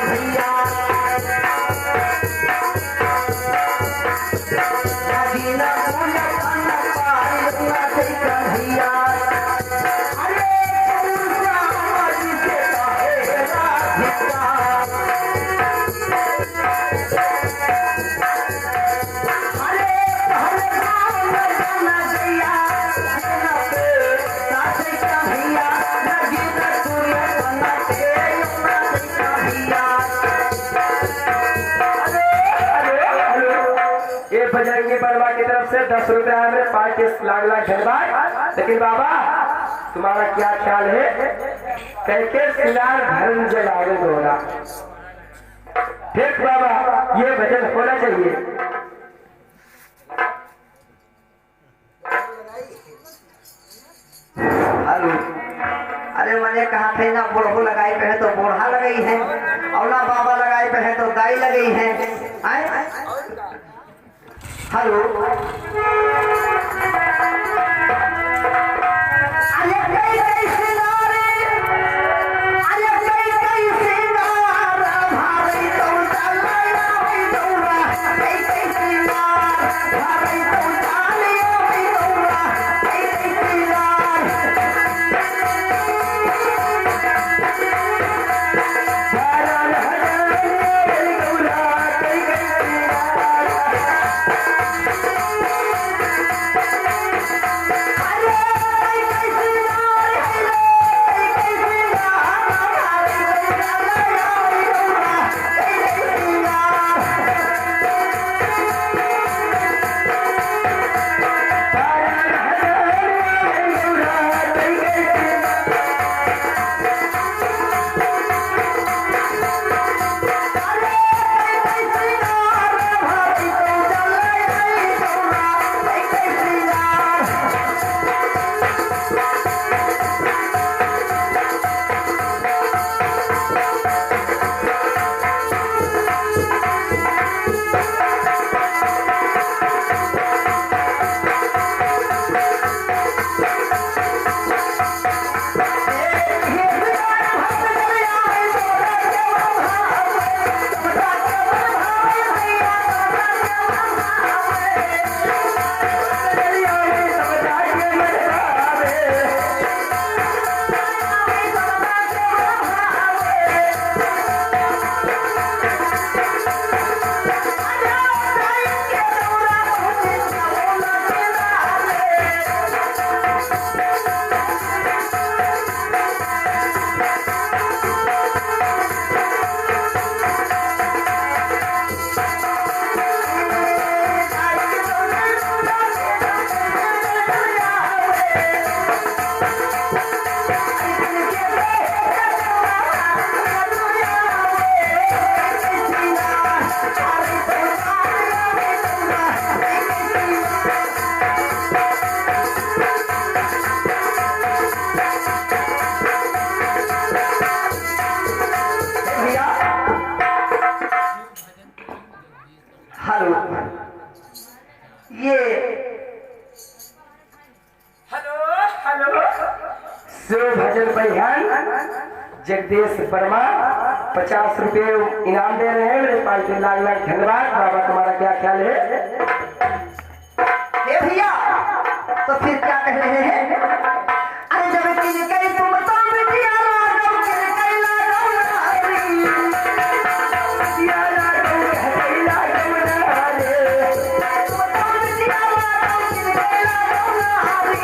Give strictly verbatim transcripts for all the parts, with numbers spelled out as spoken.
भैया। ये बजरंगी बलवा की तरफ से दस रुपया हमरे पार्टी लाख लाख धन्यवाद। लेकिन बाबा, तुम्हारा क्या ख्याल है? कैके सिंगार भरन जलावे दोहरा। ठीक बाबा, ये भजन होना चाहिए। हेलो। अरे मने कहा थे ना, बुढ़ो लगाई पे है तो बूढ़ा लगाई है, और ना बाबा लगाई पे है तो दाई लगाई है। आए? हेलो। अरे कई कई सिंगार, अरे कई कई सिंगार, भाई तो चला भाई दौड़ा। भैया, हेलो, ये हेलो, हेलो। शिव भजन भजन जगदीश वर्मा पचास रुपये इनाम दे रहे हैं मेरे पास से। लाख लाख धन्यवाद। बाबा, तुम्हारा क्या ख्याल है? हे भैया, तो फिर क्या कह रहे हैं? अरे जब किन कई तुम तो बिटिया लागो, किन कई लागो नारी। बिटिया लागो, कह कई लागो नारी। तुम तो बिटिया लागो, किन कई लागो नारी।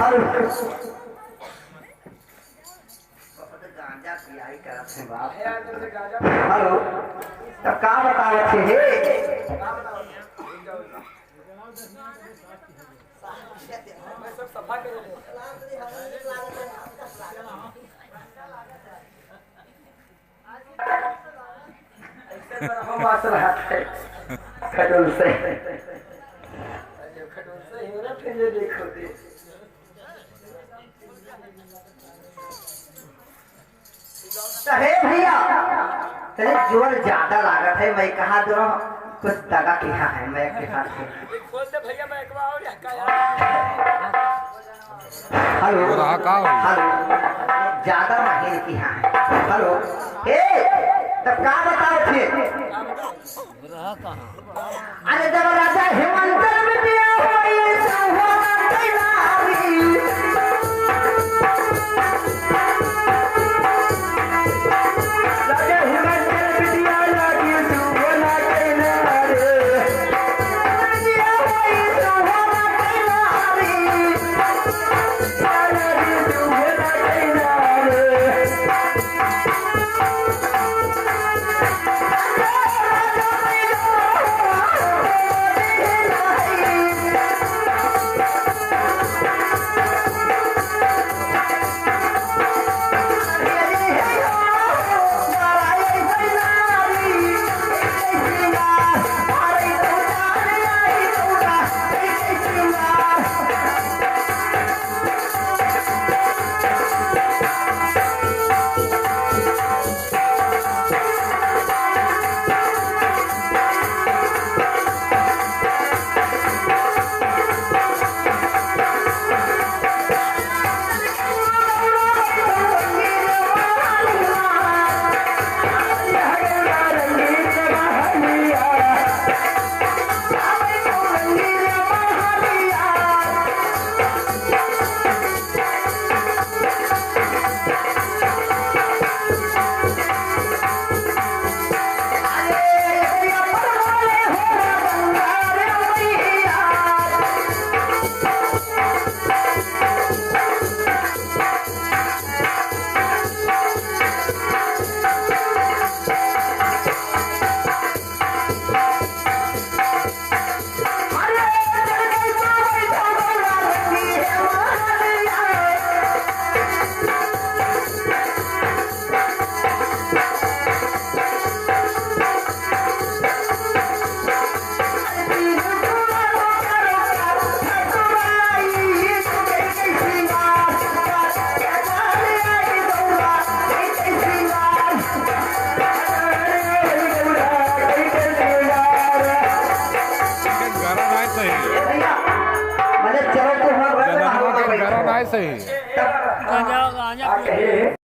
हेलो। बहुत गांजा पियाई करत है बाप। हेलो, तो का बतावत है हे? ऐसे तो हम बात रहा है। खडूल से। खडूल से ही ना, फिर ये देखो दे। तो हे भैया, तनी जोर ज्यादा लागत है, मैं कहा दो कुछ दगा किहा है, मैं के साथ है। खोल दे भैया, मैं एक बार और यहाँ का यार। हेलो। हो रहा का हो? हेलो। ज्यादा महीन किहा है। हेलो। ए, तब का बताओ थे? अरे जब राजा हिमांचल में दिया होई, तो हुआ ना तैयारी। राजा हिमांचल में दिया लागी, तो हुआ ना तैयारी। दिया होई, तो हुआ ना तैयारी। गरम है सही। ए भैया, मतलब चलो तो हम जनमवा के गरम है सही।